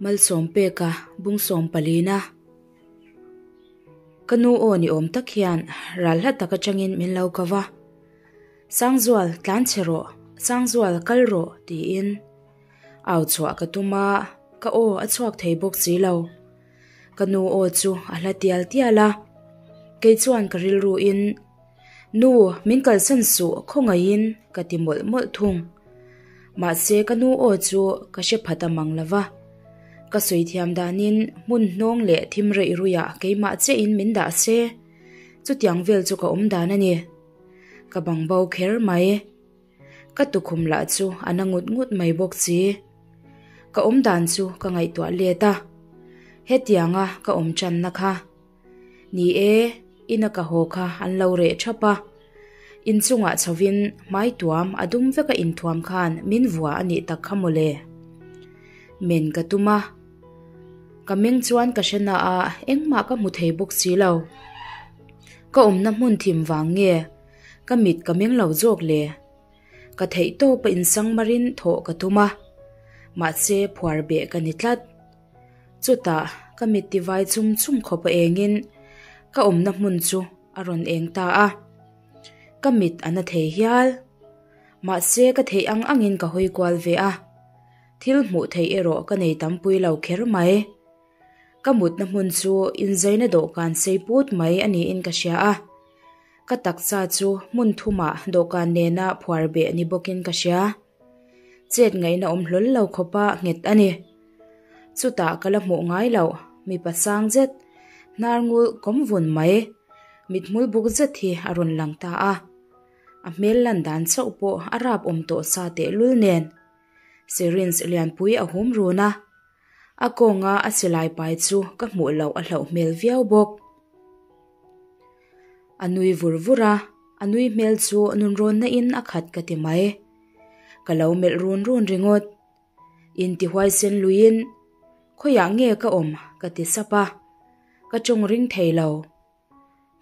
Malsawm peka bung sawm palina. Ka nu aw ni awm tak hian ral hla tak atangin min lo ko va. Sangzual tlan chhe rawh, Sangzual kal rawh tiin au chhuah ka tum a, ka aw a chhuak thei bawk si lo. Ka nu aw chu a hla tial tial a, kei chuan ka rilru in Nu, min kalsan suh khawngaihin ka ti mawlh mawlh thung. Mahse ka nu aw chu ka hre phat a mang lova. Ka sawi thiam danin hmun hnawng leh thim reih ruiah keimah chiahin min dah se, chutiang vel chu ka awm dan a ni. Ka bang bo kher mai. Ka tukhum lah chu a na ngut ngut mai bawk si. Ka awm dan chu ka ngaihtuah let a, hetianga ka awm tanna kha. Ni e, ina ka haw kha an lo reh thap a, inchungah chhovin hmai tuam a dum veka inthuam khan min vua a nih tak kha mawle. Men ka tum a, ka meng chuan ka hre na a, engmah ka hmu thei bawk si lo. Ka awmna hmun thim vang nge ka mit ka meng lo zawk le? Ka theih tawpa insang marin thawh ka tum a, mahse phuar beh ka ni tlat. Chutah ka mit tivai chum chum khawp a engin ka awmna hmun chu a rawn eng ta a, ka mit a na thei hial. Mahse ka theih ang angin ka hawi kual ve a, thil hmuh theih erawh ka nei tampui lo kher mai. Ka mutna hmun chu inzaina dawhkan sei put mai a niin ka hria a, ka taksa chu hmun thumah dawhkan nena phuar beh ni bawkin ka hria. Chet ngaihna awm hlawl lo khawpa nghet a ni. Chutah ka la hmuh ngai loh, mipa sang zet, hnar ngul kawm vun mai, mithmul buk zet hi a rawn lang ta a. A hmel lan dan chauh pawh a rap awm tawh sa tehlul nen. Syringe lianpui a hum run a, a kawnga a silai pai chu ka hmuh loh a hlauh hmel viau bawk. A nui vur vur a, a nui hmel chu nunrawnna in a khat ka ti mai. Ka lo melh run run ringawt. Intihuaisen luiin, Khawiah nge ka awm? ka ti sap a, ka tawng ring thei lo.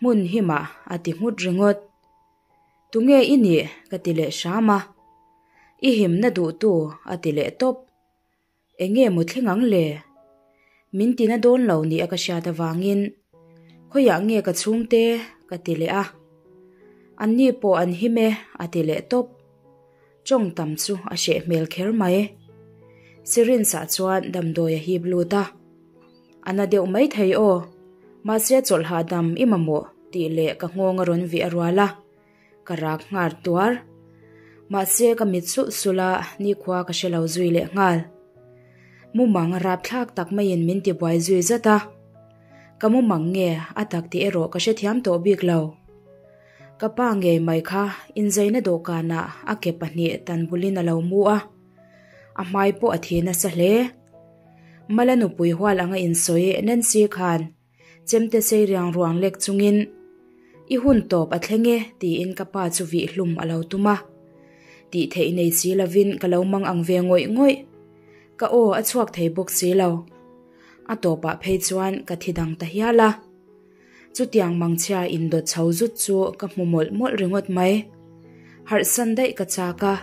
Hmun himah a ti nghut ringawt. Tunge i nih? ka ti leh hram a. I himna duhtu a ti leh tawp. Enge maw thleng ang le? Min tina dawn lo ni a ka hriat avangin khawiah nge ka chhungte ka ti leh a. Anni pawh an him e a ti leh tawp. Tawng tam chu a hreh hmel kher mai. Syringe ah chuan damdawi a hip lut a. A na deuh mai thei aw, mahse chawlh hahdam i mamawh tih leh ka nghawng a rawn vih a rual a. Ka rak nghar tuar. Mahse ka mit sulh sulh a, nikhua ka hre lo zui leh nghal. Mumang rapthlak tak maiin min ti buai zui zat a. Ka mumang nge a tak tih erawh ka hrethiam tawh bik lo. Ka pa ngei mai kha inzaina dawhkanah a ke pahnih tan bulin a lo mu a. A hmai pawh a thi nasa hle. Mala nupui hual anga insawi Nancy khan Chemte sei riang ruang lek chungin, I hun tawp a thleng e, tiin ka pa chu vih hlum a lo tum a. Tih theih nei si lovin ka lo mang ang ve ngawih ngawih. Ka aw a chhuak thei bawk si lo. A tawpah phei chuan ka thi dang ta hial a. Chutiang mangchhia indawt chho zut chu ka hmu mawlh mawlh ringawt mai. Harh san daih ka chak a.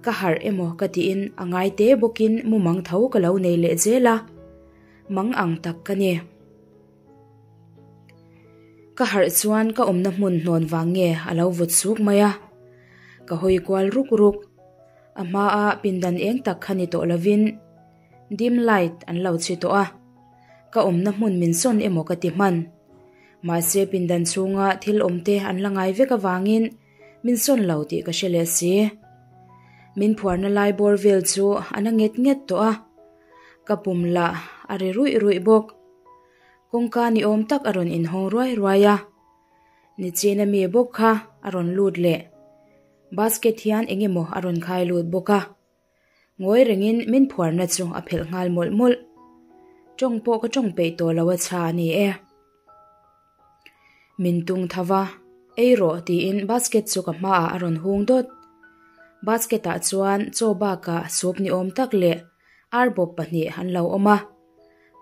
Ka harh emaw ka tiin a ngai te bawkin mumang tho ka lo nei leh zel a. Mang ang tak ka ni. Ka harh chuan ka awmna hmun hnawn vang nge a lo vut suk mai a. Ka hawi kual ruk ruk. A hmaa pindan eng tak kha ni tawh lovin dim light an lo chhi tawh a. Ka awmna hmun min sawn emaw ka ti hman. Mahse pindan chhunga thil awmte an la ngai vek avangin min sawn lo tih ka hre leh si. Min phuarna lai bawr vel chu a na nget nget tawh a. Ka pum lah a ri ruih ruih bawk. Kawngka ni awm tak a rawn inhawng ruai ruai a. Nichina mi bawk kha a rawn lut leh. Basket hian eng emaw a rawn khai lut bawk a. Ngawi rengin min phuarna chu a phelh nghal mawlh mawlh. Tawng pawh ka tawng peih tawh lo a chha a ni e. Min tung tho va, ei rawh tiin basket chu ka hmaah a rawn hung dawt. Basket ah chuan chaw bakah soup ni awm tak leh arbawp pahnih an lo awm a.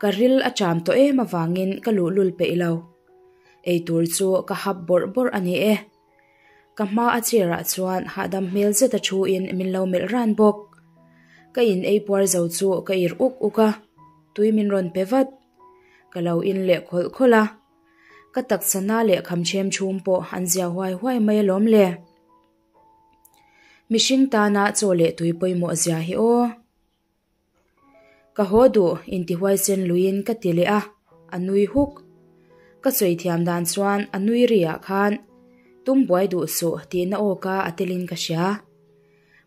Ka ril a cham tawh em avangin ka luhlul peih lo. Eitur chu ka hap bawrh bawrh a ni e. Ka hma a chair ah chuan hahdam hmel zet a thu in min lo melh ran bawk. Ka in ei puar zo chu ka ir uk uk a. Tui min rawn pe vat. Ka lo in leh khawlh khawlh a. Ka taksa na leh kham ṭhem chhum pawh an zia huai huai mai alawm le. Mihring tana chaw leh tui pawimawh zia hi aw. Ka haw duh intihuaisen luiin ka ti leh a, a nui huk. Ka sawi thiam dan chuan a nui ri ah khan tum buai duh suh tihna awka a telin ka hria.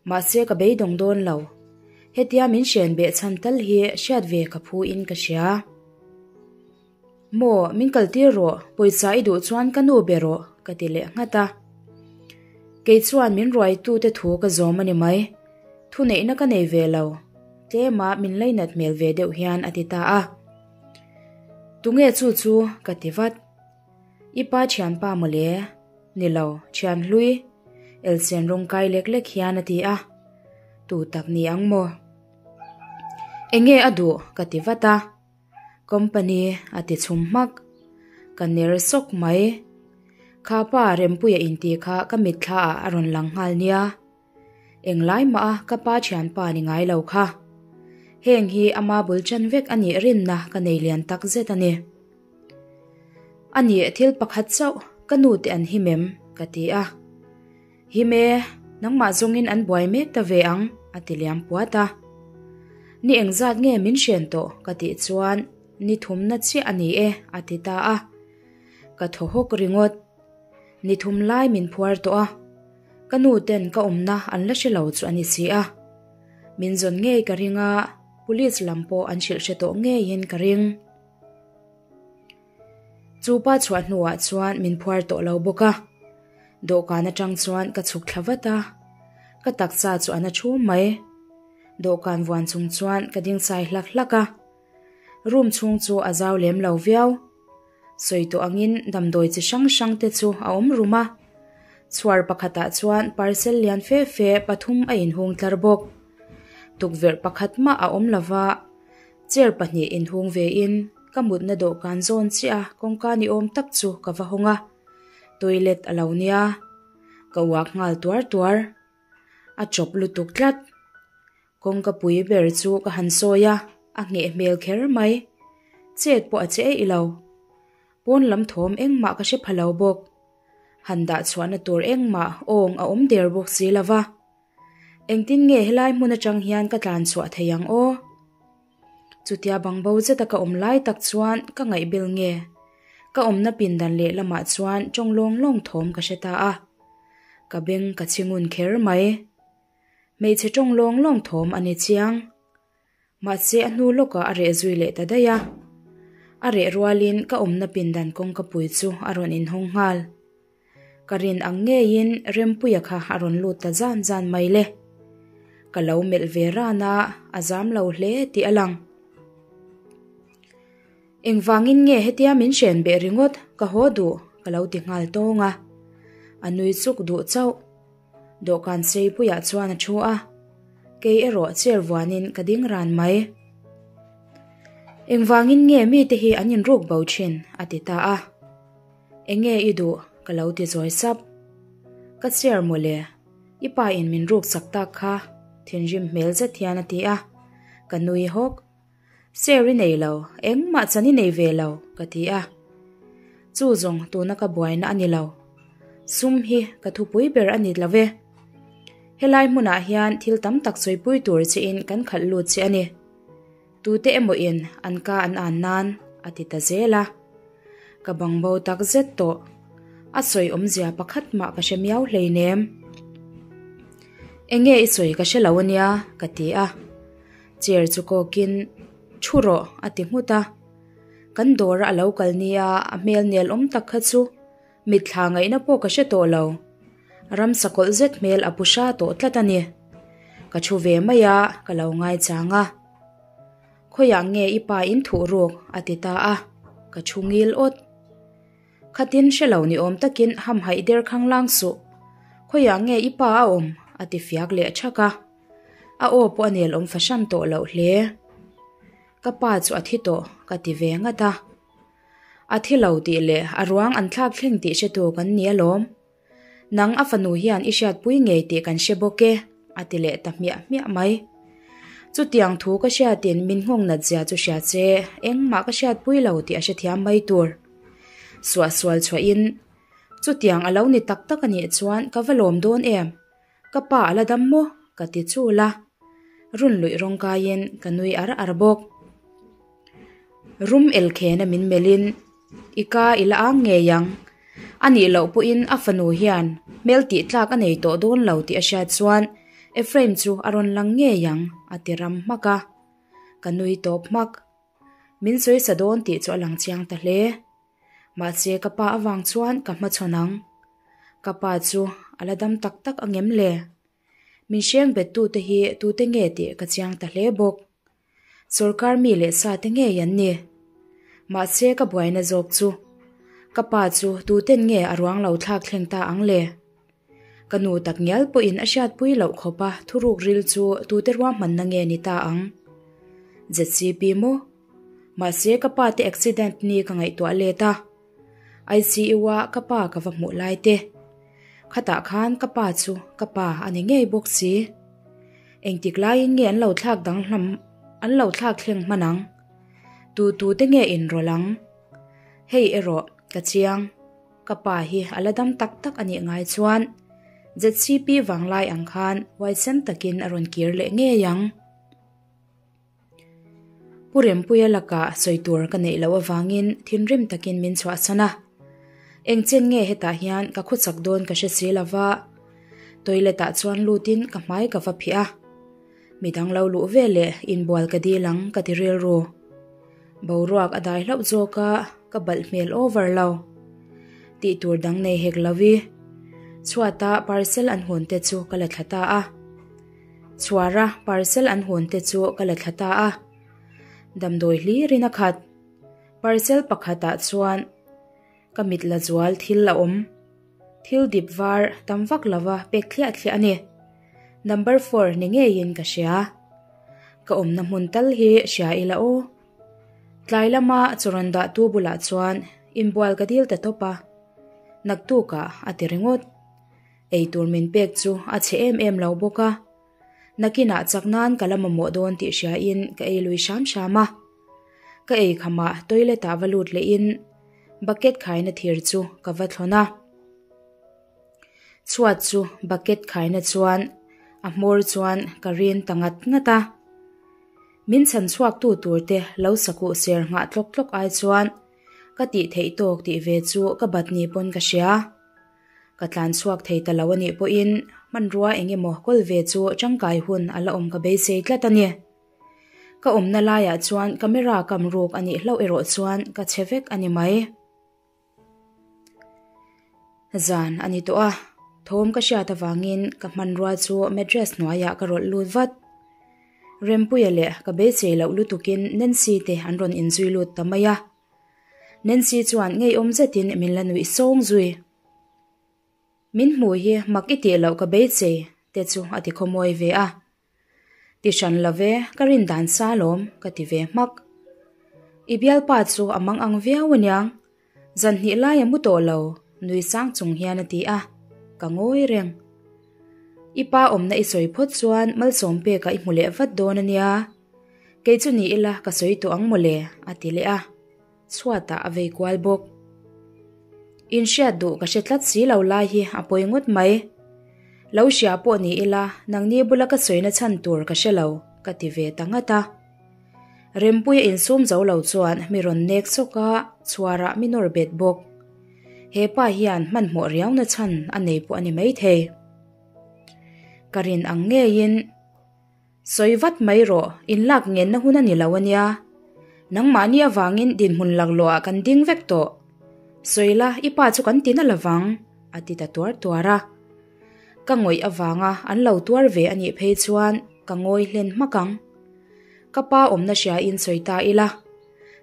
Mahse ka beidawng dawn lo. Hetia min hren beh chhan tal hi hriat ve ka phu in ka hria. Maw, min kaltir rawh, pawisa i duh chuan ka nu be rawh, ka ti leh nghat a. Kei chuan min ruaitute thu ka zawm a ni mai. Thuneihna ka nei ve lo. Tlema min lainat hmel ve deuh hian a ti ta a. Tunge chu chu? ka ti vat. I pa thianpa mawle? Ni lo, thian hlui. Elsen rawng kai lek lek hian a ti a. Tu tak ni ang maw? Enge a duh? ka ti vat a. Company a ti chhum hmak. Ka ner sawk mai. Kha pa Rempuia intih kha ka mitthla ah a rawn lang nghal nia. Englai mah a ka pa thianpa ni ngai lo kha. Heng hi ama bul chan vek a nih rinna ka nei lian tak zet a ni. A nih thil pakhat chauh ka nu te an him em? ka ti a. Him e, nangmah zawngin an buai mek ta ve ang a ti liam puat a. Ni engzat nge min hren tawh ka tih chuan ni thumna chiah a ni e a ti ta a. Ka thaw hawk ringawt. Ni thum lai min phuar tawh a. Ka nu ten ka awmna an la hre lo chu a ni si a. Min zawn ngei ka ring a, police lam pawh an hrilh hre tawh ngeiin ka ring. Chu pa chhuah hnuah chuan min phuar tawh lo bawk a. Dawhkan atang chuan ka chhuk thla vat a, ka taksa chu a na thum mai. Dawhkan vuan chung chuan ka ding sai hlak hlak a. Room chhung chu a zau lem lo viau. Sawi tawh angin damdawi chi hrang hrang te chu a awm rum a. Chhuar pakhatah chuan parcel lian fe fe pathum a inhung tlar bawk. Tukverh pakhat mah a awm lova, chair pahnih inhung vein ka mutna dawhkan zawn chiah a kawngka ni awm tak chu ka va hawng a. Toilet a lo nia. Ka uak nghal tuar tuar. A chawp lutuk tlat. Kawngka pui ber chu ka han sawi a, a ngheh hmel kher mai. Chet pawh a che eih lo. Pawn lam thawm engmah ka hre pha lo bawk. Han dah chhuahna tur engmah awng a awm der bawk si lo va. Engtin nge helai hmun atang hian ka tlan chhuah thei ang aw? Chutia bangbo zeta ka awm lai tak chuan ka ngaihbel nge? Ka awmna pindan lehlamah chuan tawng lawng lawng thawm ka hre ta a. Ka beng ka chhi ngun kher mai. Hmeichhe tawng lawng lawng thawm a ni chiang. Mahse a hnu lawkah a reh zui leh ta daih a. A reh rualin ka awmna pindan kawngka pui chu a rawn inhawng nghal. Ka rin ang ngeiin Rempuia kha a rawn lut ta zan zan mai le. Ka lo melh ve ran a, a zam lo hle tih a lang. Engvangin nge hetia min hren beh ringawt ka haw duh ka lo ti nghal tawng a. A nui chuk duh chauh. Dawhkan seipuiah chuan a thu a, kei erawh chair vuanin ka ding ran mai. Engvangin nge mite hi an inruk bo thin? a ti ta a. Enge i duh? ka lo ti zawi sap. Ka chair mawle, i pa in min ruk chak tak kha, thinrim hmel zet hian a ti a, ka nui hawk. Chair i nei lo, engmah chan i nei ve lo, ka ti a. Chu zawng tuna ka buaina a ni lo. Sum hi ka thupui ber a ni lo ve. Helai hmunah hian thil tam tak sawipui tur chiin kan khalh lut che a ni. Tute emaw in an ka an an nan, a ti ta zel a. Ka bangbo tak zet tawh. A sawi awmzia pakhat mah ka hre miau hleinem. Enge i sawi ka hre lo ania, ka ti a. Chair chu kawkin, Thu rawh, a ti nghut a. Kan dawr a lo kal nia a hmel nel awm tak kha chu mitthla ngaihna pawh ka hre tawh lo. Ramsa kawlh zet hmel a pu hra tawh tlat a ni. Ka thu ve mai a, ka lo ngaichang a. Khawiah nge i pa in thuh ruk? a ti ta a, ka thu ngil awt. Khatin hre lo ni awm takin hamhaih der khanglang suh. Khawiah nge i pa a awm? a ti fiak leh thak a. A aw pawh a nel awm fahran tawh loh hle. Ka pa chu a thi tawh ka ti ve ngat a. A thi lo tih leh a ruang an thlak thleng tih hretu kan ni alawm. Nang a fanu hian i hriatpui ngei tih kan hre bawk e, a ti leh ta hmiah hmiah mai. Chutiang thu ka hriatin min nghawng nat zia chu hria che, engmah ka hriatpui lo tih a hrethiam mai tur. Suahsual chhuahin, Chutiang a lo ni tak tak a nih chuan ka va lawm dawn em? Ka pa a la dam maw? Ka ti chul a. Run luih rawng kaiin ka nui ar ar bawk. Rum elkhena min melhin, I ka i la ang ngei ang. A nih loh pawhin a fanu hian hmel tih tlak a nei tawh dawn lo tih a hriat chuan Ephraim chu a rawn lang ngei ang, a ti ram hmak a. Ka nui tawp hmak. Min sawisa dawn tih chu a lang chiang ta hle. Mahse ka pa avang chuan ka hmachhawn ang. Ka pa chu a la dam tak tak angem le? Min hreng bettute hi tute nge tih ka chiang ta hle bawk. Sorkar mi leh sa te ngei an ni. Mahse ka buaina zawk chu ka pa chu tuten nge a ruang lo thlak thleng ta ang le? Ka nu tak ngial pawhin a hriatpui loh khawpa thuruk ril chu tute ruahmanna nge ni ta ang? ZCP maw? Mahse ka pa te accident ni ka ngaihtuah let a. ICU a ka pa ka va hmuh lai te. Khatah khan ka pa chu ka pa a ni ngei bawk si. Engtik laiin nge an lo thlak dang hlam an lo thlak thleng hman ang? Tu tu te nge inrawlh ang? Hei erawh ka chiang. Ka pa hi a la dam tak tak a nih ngai chuan ZCP vanglai ang khan huaisen takin a rawn kir leh ngei ang. Pu Rempuia lakah sawi tur ka neih loh avangin thinrim takin min chhuahsan a. Engchen nge hetah hian ka khawchak dawn ka hre si lova, toilet ah chuan lutin ka hmai ka va phih a. Midang lo luh ve leh inbual ka dil ang ka ti rilru. Boruak a dai hlauh zawk a, ka balh hmel over lo. Tih tur dang nei hek lo i. Chhuata parcel an hawn te chu ka la thla ta a. Chhuara parcel an hawn te chu ka la thla ta a. Damdawi hlirin a khat. Parcel pakhatah chuan ka mit la zual thil a awm. Thil dip var tam vak lova pek thliah thliah a ni. Number four ni ngeiin ka hria. Ka awmna hmun tal hi hria ila aw. Tlai lama chaw rawn dahtu bulah chuan inbual ka dil ta tawp a. Naktukah a ti ringawt. Eitur min pek chu a chhe em em lo bawk a. Nakinah chak nan ka la mamawh dawn tih hriain ka ei lui hram hram a. Ka ei khamah toilet ah va lut lehin bucket khaina thir chu ka va thlawn a. Chhuat chu bucket khaina chuan a hmawr chuan ka rin ta ngat ngat a. Min chhan chhuak tu tur te lo sakuh ser nghah tlawk tlawk ai chuan ka tih theih tawk tih ve chu ka bat ni pawn ka hria. Ka tlan chhuak thei ta lo a nih pawhin hmanrua eng emaw kawl ve chu tangkai hun a la awm ka beisei tlat a ni. Ka awmna laiah chuan camera kam ruk a nih hlauh erawh chuan ka che vek a ni mai. Zan a ni tawh a, thawm ka hriat avangin ka hmanrua chu mattress hnuaiah ka rawlh lut vat. Rempuia leh ka beisei loh lutukin Nancy te an rawn inzui lut ta mai a. Nancy chuan ngeiawm zetin min la nuih sawng zui. Min hmuh hi mak i tih loh ka beisei te chu a ti khawmawi ve a. Ti hran lo ve, ka rin dan sa lawm ka ti ve hmak. I bialpa chu a mang ang viau aniang, zan hnih lai a mu tawh lo nui sang chung hian a ti a, ka ngawi reng. I pa awmna i sawi phawt chuan malsawm pekah i hmu leh vat dawn ania. Kei chu ni ila ka sawi tawh ang mawle, a ti leh a. Chhuatah a vei kual bawk. Inhriat duh ka hre tlat si lo lai hi a pawi ngawt mai. Lo hria pawh ni ila nangni bula ka sawina chhan tur ka hre lo, ka ti ve ta ngat a. Rempuia insum zo lo chuan mi rawn nek sawk a, chhuarah mi nawr bet bawk. He pa hian hmanhmawh riauna chhan a nei pawh a ni maithei. Ka rin ang ngeiin. Sawi vat mai rawh, inlak ngenna hun a ni lo a nia. Nangmahni avangin dinhmun laklawh ah kan ding vek tawh. Sawi la, i pa chu kan ti na lovang, a ti ta tuar tuar a. Ka ngawih avanga an lo tuar ve a nih phei chuan ka ngawi hlen hmak ang. Ka pa awmna hriain sawi ta ila,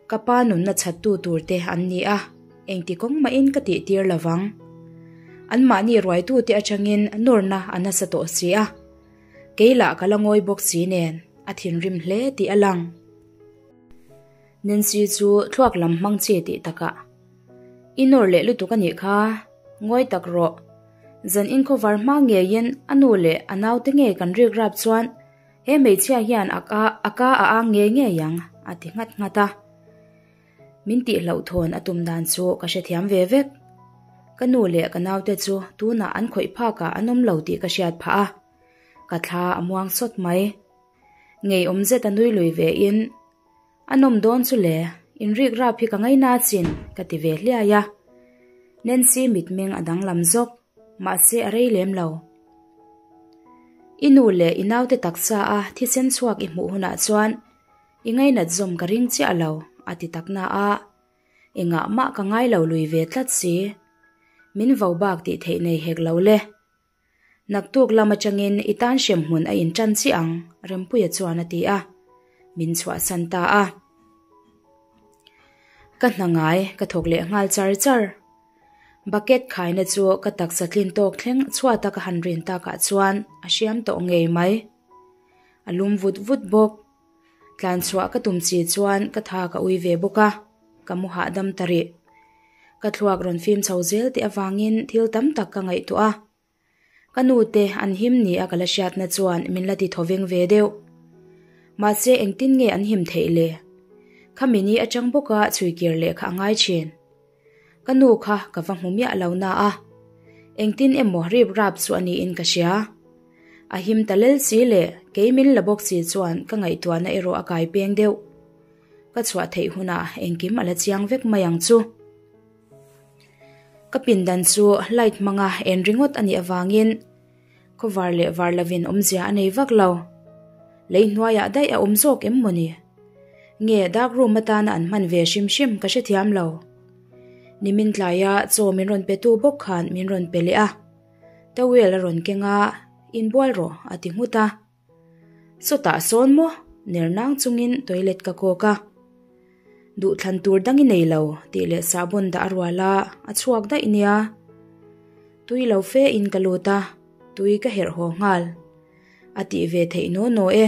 ka pa nunna chhattu tur te an ni a, engti kawng mahin ka tih tir lovang. Anmahni ruaitute atangin nawrna a nasa tawh si a. Kei lah ka la ngawi bawk si nen a thinrim hle tih a lang. Nancy chu thluak lam hmang chi tih takah, I nawr leh lutuk a nih kha, ngawi tak rawh. Zan inkhawvar hma ngeiin a nu leh a naute ngei kan rik rap chuan He hmeichhia hian a ka a ka a ang ngei ngei ang, a ti nghat nghat a. Min tihhlauhthawn a tum dan chu ka hrethiam ve vek. Ka nu leh ka naute chu tunah an khawih phakah an awm lo tih ka hriat phah a, ka thla a muang sawt mai. Ngeiawm zet a nui lui ve in, A nawm dawn chu le, inrik rap hi ka ngaina chin, ka ti ve hliai a. Nancy mitmeng a danglam zawk, mahse a rei lem lo. I nu leh i naute taksa a thisen chhuak i hmuh hunah chuan i ngainat zawm ka ring chiah lo, a ti tak na a. Engah mah ka ngai lo lui ve tlat si. Min vo bak tih theih nei hek lo le. Naktuk lam atangin i tan hremhmun a intan chiah ang, Rempuia chuan a ti a. Min chhuahsan ta a. Ka hna ngai ka thawk leh nghal char char. Bucket khaina chu ka taksa tlin tawk thleng chhuata ka han rin takah chuan a hriam tawh ngei mai. A lum vut vut bawk. Tlan chhuah ka tum chi chuan ka tha ka ui ve bawk a, ka mu hahdam ta rih. Ka thluak rawn fim chho zel tih avangin thil tam tak ka ngaihtuah a. Ka nute an him ni a ka la hriatna chuan min la ti thaw veng ve deuh. Mahse engtin nge an him theih le? Khami ni atang bawka chhuikir leh kha a ngai thin. Ka nu kha ka va hmu miah lo na a, engtin emaw rip rap chu a niin ka hria. A him ta lel si leh kei min la bawk si chuan ka ngaihtuahna erawh a kai peng deuh. Ka chhuah theih hunah engkim a la chiang vek mai ang chu. Ka pindan chu light hmanga en ringawt a nih avangin khawvar leh var lovin awmzia a nei vak lo. Lei hnuaiah daih a awm zawk em mawni? Nge dark room atana an hman ve hrim hrim ka hrethiam lo. Nimin tlaia chaw min rawn petu bawk khan min rawn pe leh a. Towel a rawn keng a, inbual rawh a ti nghut a. Sawtah sawn maw? Ner nang chungin toilet ka kawk a. Duhthlan tur dang i nei lo tih leh sahbawn dah a rual a, a chhuak daih nia. Tui lo fe in ka lut a, tui ka herh haw nghal. A tih ve theih naw naw e.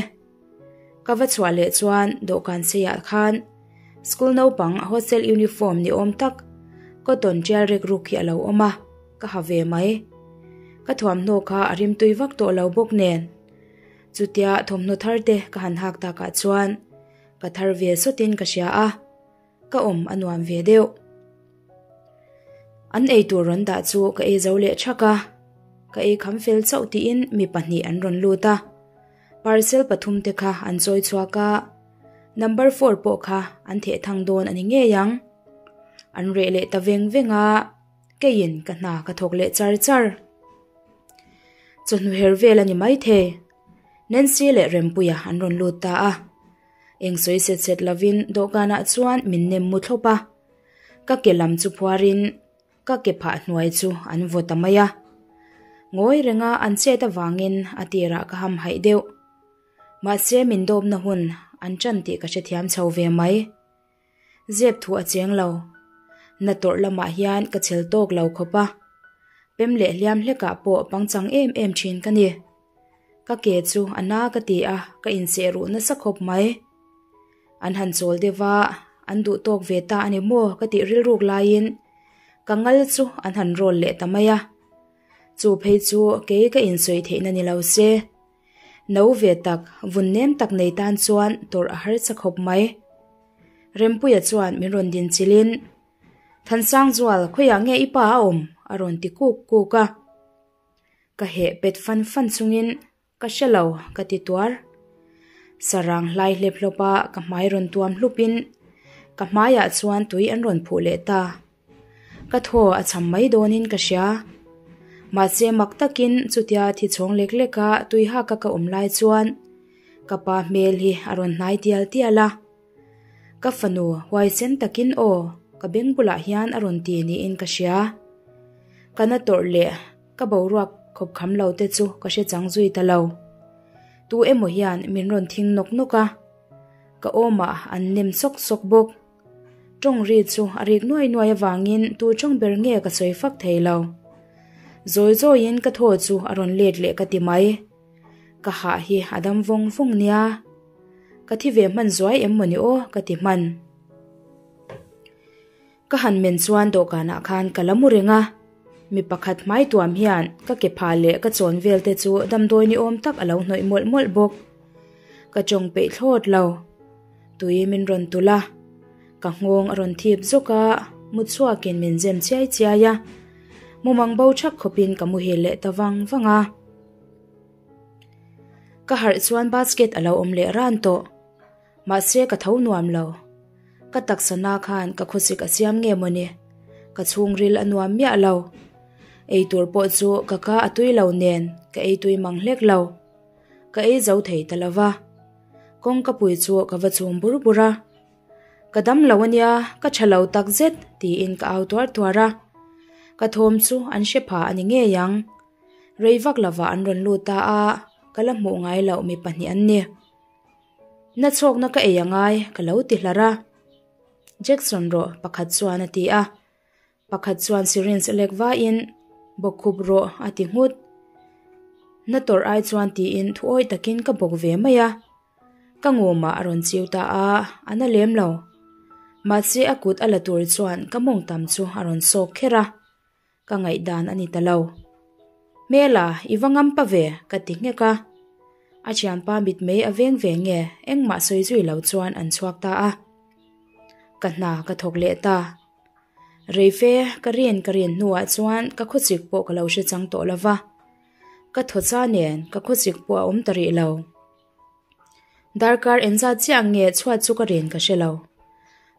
Ka va chhuah leh chuan dawhkan seiah khan school naupang hostel uniform ni awm tak cotton tial rek ruk hi a lo awm a, ka ha ve mai. Ka thuamhnaw kha a rimtui vak tawh lo bawk nen. Chutia thawmhnaw thar te ka han hak takah chuan ka thar ve sawtin ka hria a, ka awm a nuam ve deuh. An eitur rawn dah chu ka ei zo leh thak a, ka ei kham fel chauh tiin mi pahnih an rawn lut a. Parcel pathum te kha an chawi chhuak a, number four pawh kha an theh thang dawn a ni ngei ang. An reh leh ta veng veng a, keiin ka hna ka thawk leh char char. Chawhnu her vel a ni maithei, Nancy leh Rempuia an rawn lut ta a. Eng sawi set set lovin dawhkanah chuan min nem mu thlawp a, ka ke lam chu phuarin ka ke phah hnuai chu an vaw ta mai a. Ngawi renga an chet avangin a tirah ka hamhaih deuh. Mahse min dawpna hun an ṭan tih ka hrethiam chho ve mai. Zep thu a cheng lo. Na tawrh lamah hian ka chhel tawk lo khawp a. Pem leh hliam hlekah pawh pangchang em em thin ka ni. Ka ke chu a na ka ti a, ka inseh ruh nasa khawp mai. An han chawl deuh a, an duh tawk ve ta a ni maw ka tih rilruk laiin ka ngal chu an han rawl leh ta mai a. Chu phei chu kei ka insawi theihna ni lo se. No ve tak, vun nem tak nei tan chuan tawrh a harsa khawp mai. Rempuia chuan min rawn din chilhin, Thansangzual, khawiah nge i pa a awm? a rawn ti kuk kuk a. Ka heh pet fan fan chungin ka hre lo ka ti tuar. Sarang hlai hlep hlawp a ka hmai rawn tuam hlupin ka hmaiah chuan tui an rawn phuh leh ta. Ka thaw a cham mai dawnin ka hria. Mahse mak takin chutia thi chhawng lek lek a tui haka ka awm lai chuan ka pa hmel hi a rawn hnai tial tial a. Ka fanu huaisen takin aw ka beng bulah hian a rawn ti niin ka hria. Ka na tawrh leh ka boruak khawp kham lo te chu ka hre chang zui ta lo. Tu emaw hian min rawn thing nawk nawk a, ka awmah an nem sawk sawk bawk. Tawng ri chu a rik nuai nuai avangin tu tawng ber nge ka sawi fak thei lo. Zawi zawiin ka thaw chu a rawn let leh ka ti mai. Ka hah hi a dam vawng vawng nia. Ka thi ve hman zuai em mawni aw ka ti hman. Ka han men chuan dawhkanah khan ka la mu reng a. Mi pakhat hmai tuam hian ka ke phah leh ka chawn vel te chu damdawi ni awm tak a lo hnawih mawlh mawlh bawk. Ka tawng peih thlawt lo. Tui min rawn tulh a, ka nghawng a rawn thip zawk a, mut chhuakin min zem chiai chiai a. Mumang bo thak khawpin ka muhil leh ta vang vang a. Ka harh chuan basket a lo awm leh ran tawh. Mahse ka tho nuam lo. Ka taksa na khan ka khawsik a siam nge mawni? Ka chhungril a nuam miah lo. Eitur pawh chu ka ka a tui lo nen ka ei tui mang hlek lo. Ka ei zo thei ta lo va. Kawngka pui chu ka va chum bur bur a. Ka dam lo ania, ka tha lo tak zet tiin ka au tuar tuar a. Ka thawm chu an hre pha a ni ngei ang. Rei vak lovah an rawn lut ta a, ka la hmuh ngai loh mi pahnih an ni. Na chhawkna ka ei angai ka lo ti hlar a. Jackson rawh pakhat chuan a ti a. Pakhat chuan syringe a lek vaiin bawkkhup rawh a ti nghut. Na tawrh ai chuan tiin thuawi takin ka bawk ve mai a. Ka ngumah a rawn chiu ta a, a na lem lo. Mahse a kut a la tur chuan ka mawng tam chu a rawn sawk kher a. Ka ngaihdan a ni ta lo. Hmela, i va ngam pa ve, ka ti nghek a. A thianpa mitmei a veng ve nge, engmah sawi zui lo chuan an chhuak ta a. Ka hna ka thawk leh ta. Reife ka rin ka rin hnuah chuan ka khawchik pawh ka lo hre chang tawh lo va. Ka thaw cha nen ka khawchik pawh a awm ta rih lo. Darkar engzat chiah nge chhuat chu ka rin ka hre lo.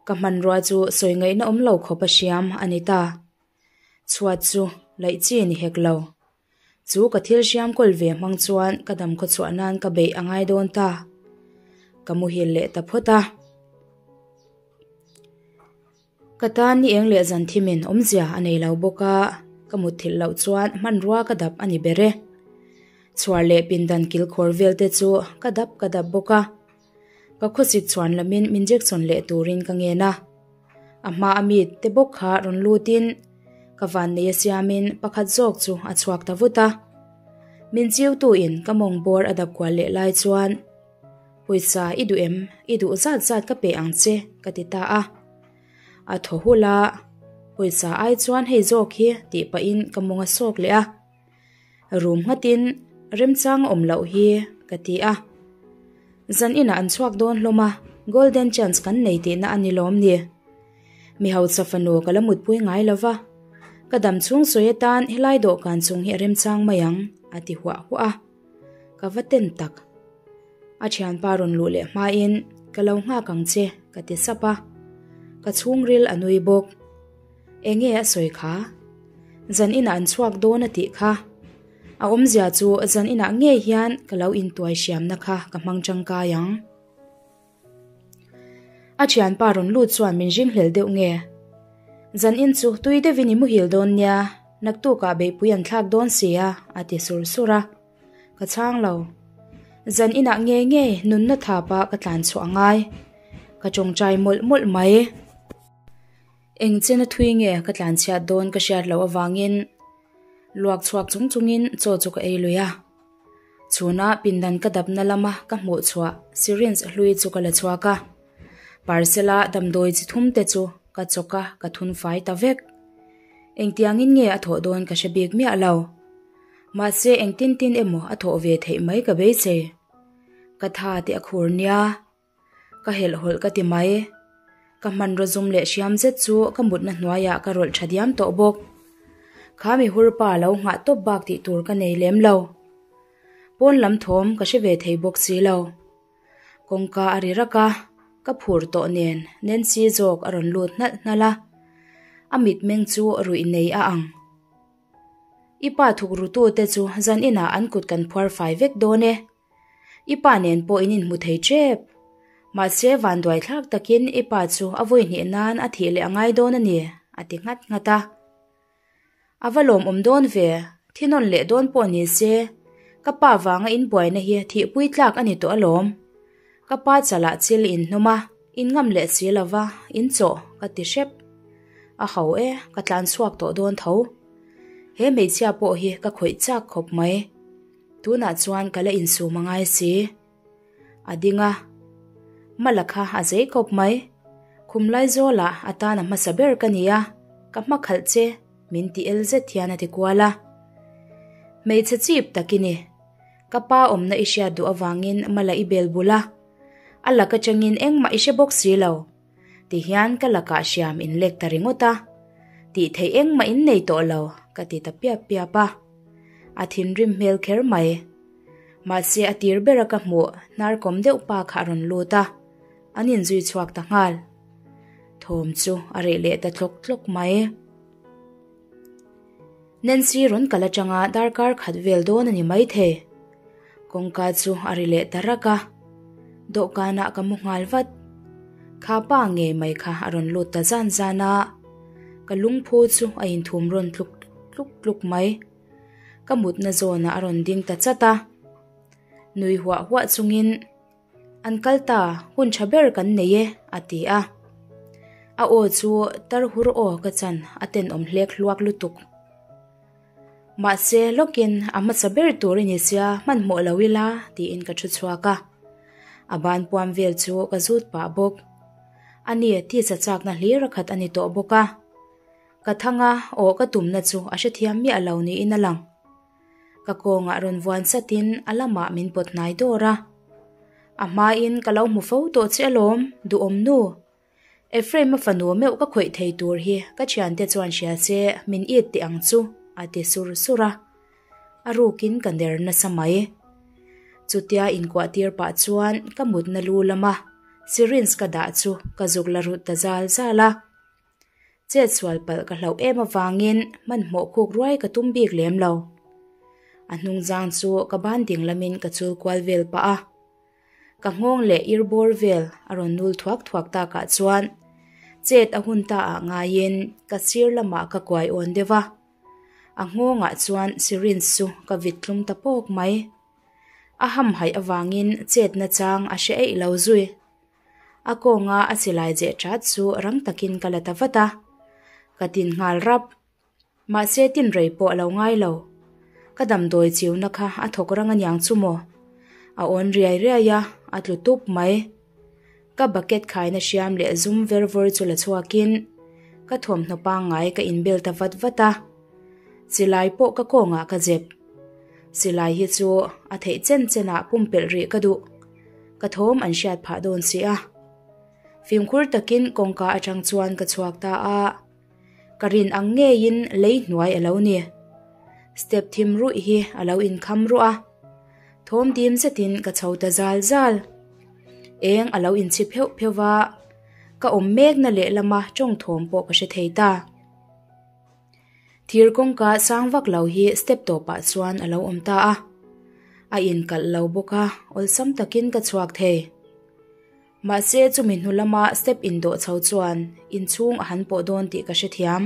Ka hmanrua chu sawi ngaihna awm lo khawp a hriam a ni ta. Chhuat chu laih chi ni hek lo. Chu ka thil hriam kawl ve hmang chuan ka dam khaw chhuah nan ka beih a ngai dawn ta. Ka muhil leh ta phawt a. Ka tan ni eng leh zan thimin awmzia a nei lo bawk a, ka mutthilh loh chuan hmanrua ka dap a ni ber e. Chhuar leh pindan kilkhawr vel te chu ka dap ka dap bawk a. Ka khawsik chhuan lamin min jection leh turin ka ngen a. A hma a mi te bawk kha rawn lutin ka vannei a siamin pakhat zawk chu a chhuak ta vut a. Min chiutuin ka mawng bawr a dap kual leh lai chuan Pawisa i duh em? I duh zat zat ka pe ang che ka ti ta a. A thaw hul a, Pawisa ai chuan hei zawk hi tih pahin ka mawng a sawk leh a. Rum nghatin remchang a awm loh hi ka ti a. Zan inah an chhuak dawn hlawm a, golden chance kan nei tihna a ni lawm ni. Mi hausa fanu ka la mutpui ngai lo va, ka dam chhung sawi atan helai dawhkan chung hi a remchang mai ang a ti huah huah a. Ka va ten tak. A thianpa rawn luh leh hmain ka lo nghak ang che ka ti sap a. Ka chhungril a nui bawk. Enge a sawi kha? Zan inah an chhuak dawn a tih kha. A awmzia chu zan inah ngei hian ka lo intuai hriamna kha ka hmang tangkai ang. A thianpa rawn lut chuan min ringhlel deuh nge? Zan in chu tui deuhin i muhil dawn nia, naktukah beihpui an thlak dawn si a, a ti sur sur a. Ka chhang lo. Zan inah ngei ngei nunna thapa ka tlan chhuah a ngai. Ka tawngtai mawlh mawlh mai. Eng chena thui nge ka tlan chhiat dawn ka hriat loh avangin luak chhuak chung chungin chaw chu ka ei lui a. Chhuna pindan ka dapna lama ka hmuh chhuah syringe hlui chu ka la chhuak a. Parcel a damdawi chi thum te chu ka chawk a ka thun fai ta vek. Engtiangin nge a thawh dawn ka hre bik miah lo. Mahse engtin tin emaw a thawh ve theih mai ka beisei. Ka tha teh a khur nia. Ka helh hawlh ka ti mai. Ka hmanraw zum leh hriam zet chu ka mutna hnuaiah ka rawlh tha diam tawh bawk. Kha mi hurpa lo nghah tawp bak tih tur ka nei lem lo. Pawn lam thawm ka hre ve thei bawk si lo. Kawngka a ri rak a, ka phur tawh nen Nancy zawk a rawn lut hnalh hnalh a. A mitmeng chu ruih nei a ang. I pa thuk rutute chu zan inah an kut kan phuar fai vek dawn e. I pa nen pawh in inhmu thei tep. Mahse vanduai thlak takin i pa chu a vawi hnih nan a thih leh a ngai dawn a ni, a ti nghat nghat a. A va lawmawm dawn ve, thinawn leh dawn pawh ni se, ka pa vanga in buaina hi thihpui tlak a ni tawh alawm. Ka pa chalah chil in hnawm a, in ngam leh si lova, in chawh ka ti hrep. A ho e, ka tlan chhuak tawh dawn tho. He hmeichhia pawh hi ka khawih chak khawp mai. Tunah chuan ka la insum a ngai si. A ding a, Mala kha a zei kawp mai. Khum Laizawlah a tan a hmasa ber ka ni a, ka hma khalh che min ti el zet hian a ti kual a. Hmeichhe chip tak i ni. Ka pa awmna i hriat duh avangin mala i bel bul a, a lak atangin engmah i hre bawk si lo. Tihian ka lakah hriam in lek ta ringawt a, tih theih engmah in nei tawh lo, ka ti ta piap piap a. A thinrim hmel kher mai. Mahse a tir bera ka hmuh hnar kawm deuh pa kha a rawn lut a, an inzui chhuak ta nghal. Thawm chu a reh leh ta tlawk tlawk mai. Nancy rawn kal atanga darkar khat vel dawn a ni maithei. Kawngka chu a ri leh ta rak a, dawhkanah ka mu nghal vat. Kha pa ngei mai kha a rawn lut ta zan zan a, ka lungphu chu a inthum rawn tluk tluk tluk mai. Ka mutna zawnah a rawn ding ta chat a, nui huah huah chungin An kal ta, hun tha ber kan nei e, a ti a. A aw chu tar hur aw ka chan a tenawm hlek hluak lutuk. Mahse, lawkin a hmasa ber tur i ni sia, hmanhmawh lo ila, tiin ka thu chhuak a. A ban puam vel chu ka zut pah bawk. Ani tisa chakna hlir a khat a ni tawh bawk a. Ka thanga aw ka tumna chu a hrethiam miah lo niin a lang. Ka kawngah rawn vuan satin a lamah min pawt hnai dawr a. A hmain ka lo hmu fo tawh che alawm, duhawm nu. Ephraim-a fanu meuh ka khawih thei tur hi ka thiante chuan hria se min it teh ang chu, a ti sur sur a. A rukin ka ner nasa mai. Chutia inkuah tir pah chuan ka mutna lu lama syringe ka dah chu ka zuk la rut ta zal zal a. Chet sual palh ka hlauh em avangin hmanhmawh khuk ruai ka tum bik lem lo. A hnungzang chu ka ban ding lamin ka chul kual vel pah a. Ka nghawng leh ir bawr vel a rawn nul thuak thuak takah chuan chet a hun ta ah ngaiin ka sir lamah ka kuai awn deuh a. A nghawngah chuan syringe chu ka vit tlum ta pawk mai. A hamhaih avangin chet nachang a hre eih lo zui. A kawnga a silai jeh that chu rang takin ka la ta vat a, ka tin nghal rap. Mahse tin rei pawh a lo ngai lo. Ka damdawi chiuna kha a thawk rang aniang chu maw? A awn riai riai a, a tlu tup mai. Ka bucket khaina hriam leh zum ver vawr chu la chhuakin ka thuamhnaw pangngai ka inbel ta vat vat a. Silai pawh ka kawngah ka zep. Silai hi chu a theih chen chenah pumpelh rih ka duh. Ka thawm an hriat phah dawn si a. Fimkhur takin kawngka atang chuan ka chhuak ta a. Ka rin ang ngeiin lei hnuai a lo ni. Step thim ruih hi a lo inkham ruah a. Thawm dim zetin ka chho ta zal zal. Eng a lo inchhi pheuh pheuh va, ka awm mekna lehlama tawng thawm pawh ka hre thei ta. Thir kawngka sang vak lo hi step tawpah chuan a lo awm ta a. A inkalh lo bawk a, awlsam takin ka chhuak thei. Mahse chumi hnu lama step indawh chho chuan inchhung a han pawh dawn tih ka hrethiam.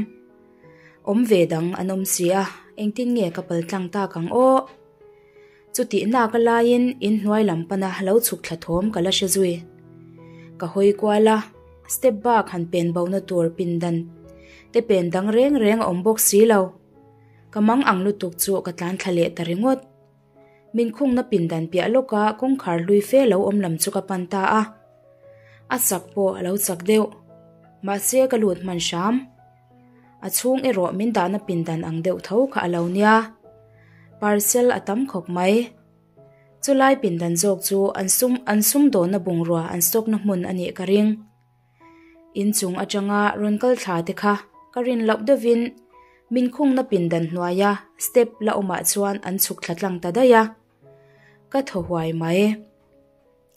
Awm ve dang an awm si a, engtin nge ka pal tlang tak ang aw? Chutih nak a laiin inhnuai lam pana lo chhuk thla thawm ka la hre zui. Ka hawi kual a, step bak han pen bona tur pindan te pen dang reng reng a awm bawk si lo. Ka mang ang lutuk chu ka tlan thla leh ta ringawt. Min khungna pindan piah lawka kawngkhar hlui fe lo awm lam chu ka pan ta a. A chak pawh a lo chak deuh. Mahse ka lut hman hram. A chhung erawh min dahna pindan ang deuh tho kha a lo nia. Parcel a tam khawp mai. Chulai pindan zawk chu an sum an sumdawnna bungrua an stock na hmun a nih ka ring. Inchung atanga rawn kal thla te kha ka rin loh deuhin min khungna pindan hnuaia step la awmah chuan an chhuk thla tlang ta daih a. Ka thaw huai mai.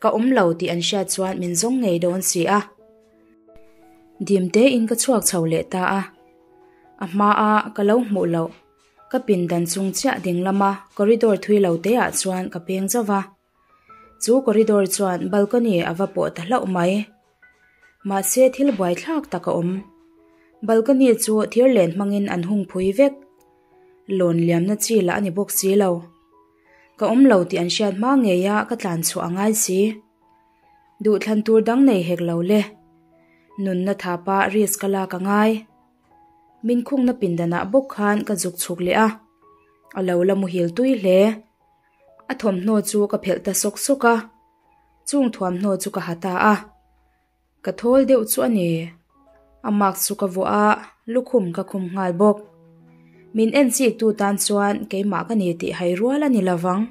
Ka awm lo tih an hriat chuan min zawng ngei dawn si a. Dim tein ka chhuak chho leh ta a. A hmaa ka lo hmuh loh, ka pindan chung chiah ding lama corridor thui lo te ah chuan ka peng zauh va. Chu corridor chuan balcony a va pawh ta hlauh mai. Mahse thil buaithlak tak a awm. Balcony chu thir len hmangin an hung phui vek. Lawn liamna chi lah a ni bawk si lo. Ka awm lo tih an hriat hma ngei a ka tlan chhuah a ngai si. Duhthlan tur dang nei hek lo le. Nunna thapa risk ka lak a ngai. Min khungna pindanah bawk khan ka zuk chhuk leh a. A lo la muhil tui hle. A thawmhnaw chu ka phelh ta sawk sawk a. Chung thuamhnaw chu ka ha ta a. Ka thawl deuh chu a ni. A mask chu ka vuah a, lukhum ka khum nghal bawk. Min en chik tu tan chuan keimah ka ni tih hai rual a ni lovang.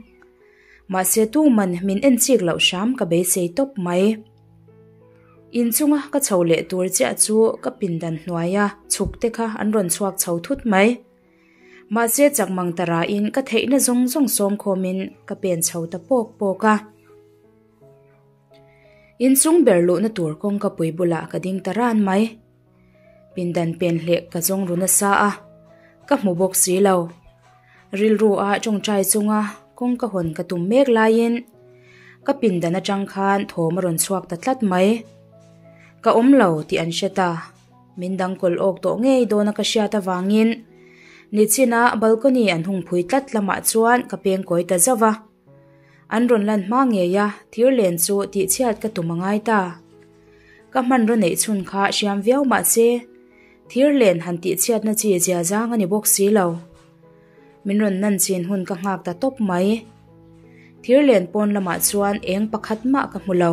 Mahse tuman min en chik loh hram ka beisei tawp mai. Inchunga ka chho leh tur chiah chu ka pindan hnuaia chhuk te kha an rawn chhuak chho thut mai. Mahse chak mang ta rain ka theihna zawng zawng sawm khawmin ka pen chho ta pawk pawk a. Inchung ber luhna tur kawngka pui bulah ka ding ta ran mai. Pindan pen hleh ka zawng ru nasa a, ka hmu bawk si lo. Rilru a tawngtai chunga kawngka hawn ka tum mek laiin ka pindan atang khan thawm a rawn chhuak ta tlat mai. Ka awm lo tih an hre ta. Min dang kawl awk tawh ngei dawna ka hriat avangin nichina balcony an hung phui tlat lamah chuan ka peng kawi ta zauh va. An rawn lan hma ngei a, thir len chu tihchhiat ka tum a ngai ta. Ka hmanraw neih chhun kha hriam viau mah se, thir len han tihchhiatna chi zia zang a ni bawk si lo. Min rawn nan chin hun ka nghak ta tawp mai. Thir len pawn lamah chuan eng pakhat mah ka hmu lo.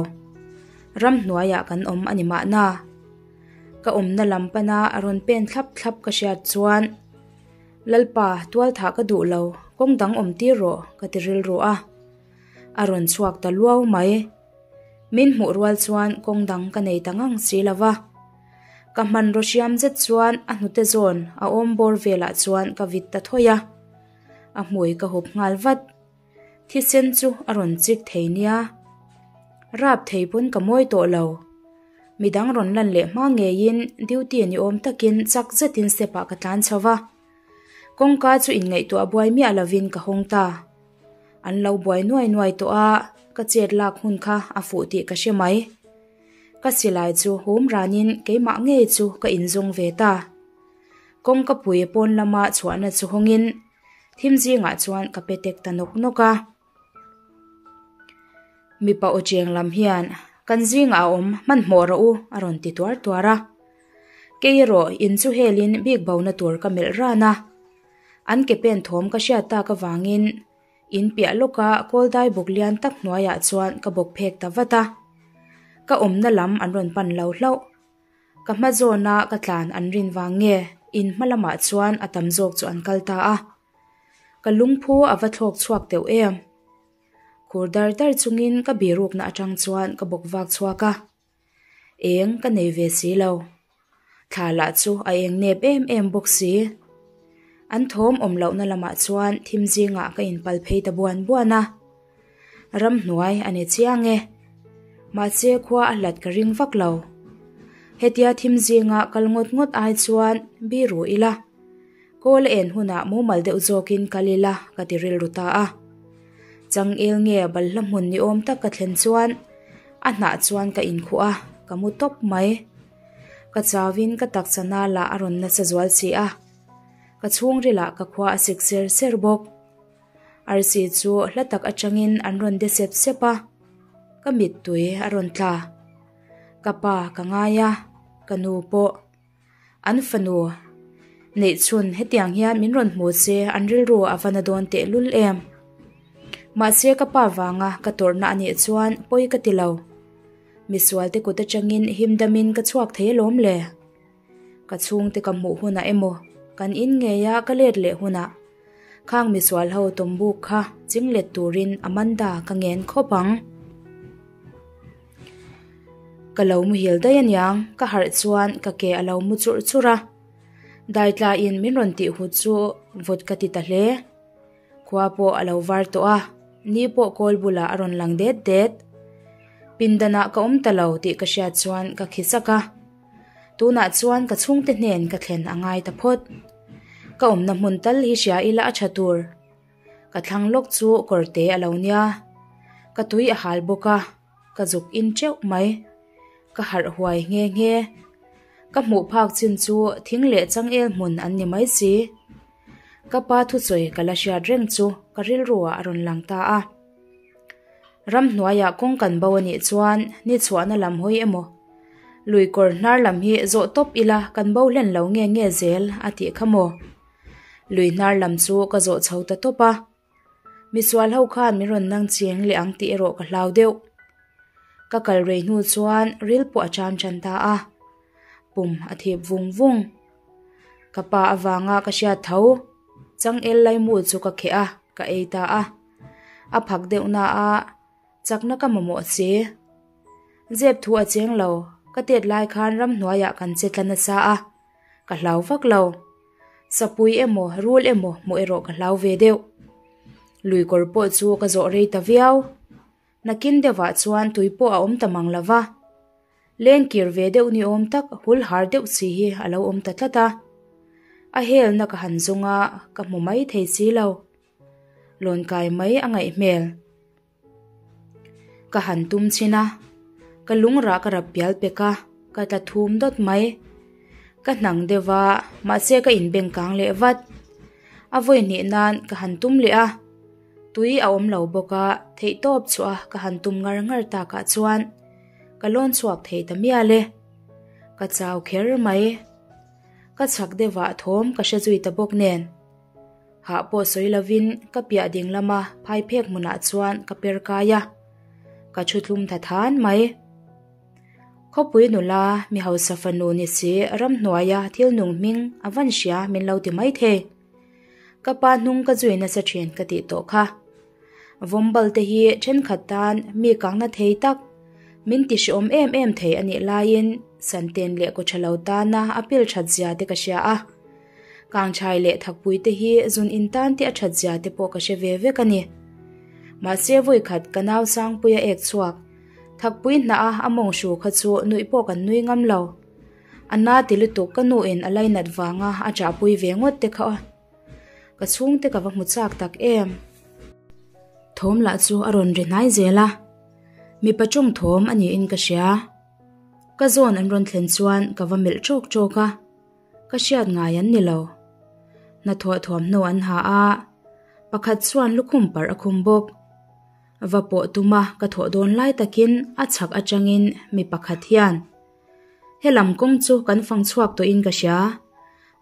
Ramhnuaiah kan awm a ni mahna. Ka awmna lam pana a rawn pen thlap thlap ka hriat chuan, Lalpa, tualthah ka duh lo, kawng dang awm tir rawh, ka ti rilru a. A rawn chhuak ta luau mai. Min hmuh rual chuan kawng dang ka nei ta ngang si lo va. Ka hmanraw hriam zet chuan a hnute zawn a awm bawr velah chuan ka vit ta thawi a. A hmui ka hup nghal vat. Thisen chu a rawn chik thei nia. Rap thei pawn ka mawi tawh lo. Midang rawn lan leh hma ngeiin duty ni awm takin chak zetin step ah ka tlan chho va. Kawngka chu inngaihtuah buai miah lovin ka hawng ta. An lo buai nuai nuai tawh a, ka chet lak hun kha a fuh tih ka hre mai. Ka silai chu hum ranin keimah ngei chu ka inzawng ve ta. Kawngka pui pawn lama chhuahna chu hawngin thim zingah chuan ka pe tek ta nawk nawk a. Mipa aw cheng lam hian kan zingah a awm hmanhmawh rawh u a rawn ti tuar tuar a. Kei erawh in chu helin bik bona tur ka melh ran a. An ke pen thawm ka hriat tak avangin in piah lawka kawldai buk lian tak hnuaiah chuan ka bawk phek ta vat a. Ka awmna lam an rawn pan lo hlauh. Ka hma zawna ka tlan an rin vang nge in hma lamah chuan a tam zawk chu an kal ta a. Ka lungphu a va thlawk chhuak teuh em? Khur dar dar chungin ka birukna atang chuan ka bawk vak chhuak a. Eng ka nei ve si lo. Thla lah chu a eng nep em em bawk si. An thawm awm lohna lamah chuan thim zingah ka inpal phei ta buan buan a. Ramhnuai a ni chiang e. Mahse khua a hlat ka ring vak lo. Hetia thim zinga kal ngawt ngawt ai chuan biru ila. Kawl a en hunah mumal deuh zawkin kal ila ka ti rilru ta a. Changel nge balhla hmun ni awm tak ka thlen chuan a hnah chuan ka inkhuh a, ka mu tawp mai. Ka chauin ka taksa nala a rawn nasa zual si a, ka chhungrilah ka khua a sik ser ser bawk. Arsi chu hla tak atangin an rawn de sep sep a, ka mittui a rawn tla. Ka pa ka ngai a, ka nu pawh. An fanu neih chhun hetiang hian min rawn hmu se an rilru a va na dawn teh lul em. Mahse ka pa vanga ka tawrhna a nih chuan pawi ka ti lo. Misual te kut atangin him damin ka chhuak thei alawm le. Ka chhungte ka hmuh hunah emaw kan in ngeia ka let leh hunah Khang misual ho tawmbuk kha chinglet turin Amanda ka ngen khawp ang. Ka lo muhil daih aniang, ka harh chuan ka ke a lo mu churh churh a. Daitla in min rawn tih hut chu vawt ka ti ta hle. Khua pawh a lo var tawh a, ni pawh kawl bulah a rawn lang det det. Pindanah ka awm ta lo tih ka hriat chuan ka khi sak a. Tunah chuan ka chhungte hnen ka thlen a ngai ta phawt. Ka awmna hmun tal hi hria ila a tha tur. Ka thlang lawk chu kawrte a lo nia. Ka tui a hal bawk a, ka zuk in teuh mai. Ka harh huai nghe nghe. Ka hmuh phak chin chu thing leh changel hmun an ni mai si. Ka pa thusawi ka la hriat reng chu ka rilru ah a rawn lang ta a. Ramhnuaiah kawng kan bo a nih chuan ni chhuahna lam hawi emaw lui kawr hnar lam hi zawh tawp ila kan bo hlen lo nge nge zel a tih kha maw. Lui hnar lam chu ka zawh chho ta tawp a. Misual ho khan min rawn nang cheng leh ang tih erawh ka hlau deuh. Ka kal rei hnu chuan ril pawh a tan tan ta a. Pum a thip vung vung. Ka pa avanga ka hriat tho. Changel laimu chu ka kheh a, ka ei ta a. A phak deuh na a, chakna ka mamawh si. Zep thu a cheng lo, ka tet lai khan ramhnuaiah kan che tla nasa a, ka hlau vak lo. Sapui emaw rul emaw hmuh erawh ka hlau ve deuh. Lui kawr pawh chu ka zawh rei ta viau. Nakin deuhah chuan tui pawh a awm ta mang lo va. Lengkir ve deuh ni awm tak hul har deuh si hi a lo awm ta tlat a. A helna ka han zawng a, ka hmu mai thei si lo. Lawn kai mai a ngaih hmel. Ka han tum chhin a, ka lungrah ka rap pial pek a, ka tla thum dawt mai. Ka hnang deuh a, mahse ka inbeng kang leh vat. A vawi hnih nan ka han tum leh a, tui a awm lo bawk a, theihtawp chhuah a ka han tum ngar ngar takah chuan ka lawn chhuak thei ta mial e. Ka chau kher mai. Ka chhak deuhah thawm ka hre zui ta bawk nen. Hah pawh sawi lovin ka piah ding lama phai phek hmunah chuan ka per kai a, ka thu tlum tha than mai. Khawpui nula mi hausa fanu ni si ramhnuaia thil nung hming a van hria min lo ti mai thei. Ka pa hnung ka zui nasa thin ka tih tawh kha. Vawmbal te hi thenkhat tan mi kangna thei tak, min ti hreawm em em thei a nih laiin Santen leh Kawthalo tana a pil that zia te ka hria a. Kangchhai leh thakpui te hi zun in tan te a that zia te pawh ka hre ve vek a ni. Mahse vawikhat ka nau Sangpuia ek chhuak, thakpui hnah a a mawng hru kha chu nuih pawh kan nui ngam lo. A na ti lutuk ka nu in a lainat vanga a chahpui ve ngawt te kha ka chhungte ka va hmu chak tak em. Thawm lah chu a rawn ri hnai zel a, mipa tawng thawm a niin ka hria. Ka zawn an rawn thlen chuan ka va melh tawk tawk a. Ka hriat ngai an ni lo. Hnathawh thuamhnaw an ha a, pakhat chuan lukhum parh a khum bawk. Va pawh tuma ka thawh dawn lai takin a chhak atangin mi pakhat hian, Helam kawng chu kan fang chhuak tawhin ka hria.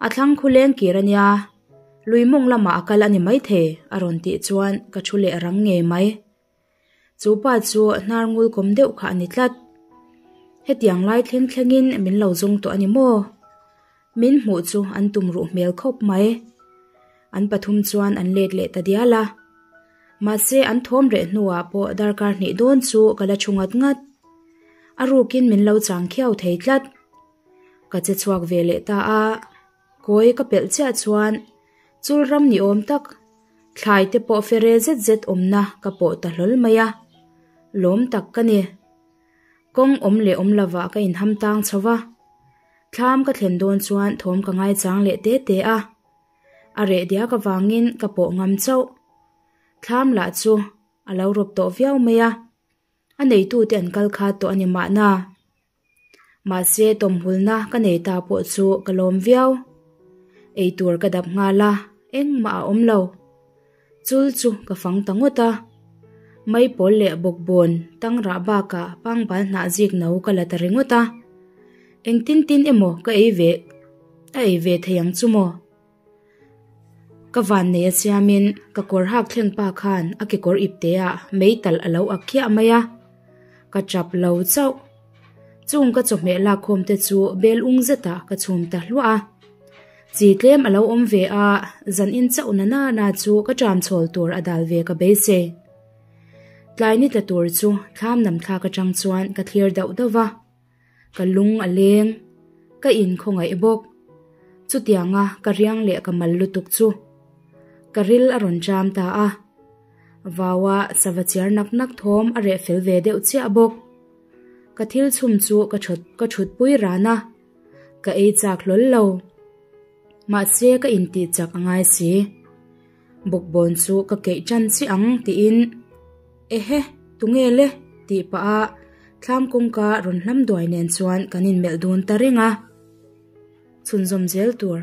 A thlang khu leng kir a nia, lui mawng lamah a kal a ni maithei a rawn tih chuan ka thu leh rang ngei mai. Chu pa chu hnar ngul kawm deuh kha a ni tlat. Hetiang lai thleng thlengin min lo zawng tawh a ni maw? Min hmuh chu an tum ruh hmel khawp mai. An pathum chuan an let leh ta dial a. Mahse an thawm reh hnuah pawh darkar hnih dawn chu ka la thu ngat ngat. A rukin min lo chang khiau thei tlat. Ka che chhuak ve leh ta a. Kawi ka pelh chiah chuan chul ram ni awm tak thlai te pawh fere zet zet awmna ka pawh ta hlawl mai a, lawm tak ka ni. Kawng awm leh awm lovah ka inham tang chho va, thlam ka thlen dawn chuan thawm ka ngaichang leh te te a, a reh diak avangin ka pawh ngam chauh. Thlam lah chu a lo rawp tawh viau mai a, a neitute an kal khat tawh a ni mahna. Mahse tawmhulna ka nei ta pawh chu ka lawm viau. Eitur ka dap nghal a, engmah a awm lo. Chul chu ka fang ta ngawt a. Maipawl leh bawkbawn tangrah bakah pangbal hnah zik no ka la ta ringawt a. Engtin tin emaw ka ei ve a ei ve thei ang chu maw? Ka van nei a siamin ka kawr hak thleng pa khan a kekawr ipte ah mei talh a lo ak khiah mai a, ka tap lo chauh. Chung ka chawhmeh lakkhawm te chu bel ung zetah ka chhum ta hluah a. Chi tlem a lo awm ve a, zan in chauh na na na chu ka ṭam chhawl tur a dal ve ka beisei. Tlai ni tla tur chu thlam nam thlak aṭang chuan ka thlir dauh dauh va. Ka lung a leng, ka in khawngaih bawk. Chutianga ka riang leh ka mal lutuk chu ka ril a rawn ṭam ta a. Vaua sava chiar nak nak thawm a reh fel ve deuh chiah bawk. Ka thil chhum chu ka ṭhut ka ṭhutpui ran a, ka ei chak hlawl lo. Mahse ka intih chak a ngai si. Bawkbawn chu ka keih ṭan chiah ang tiin Ehe, tunge le? tih pah a thlam kawngka rawn hlam duai nen chuan kan inmelh dun ta reng a. Chhunzawm zel tur.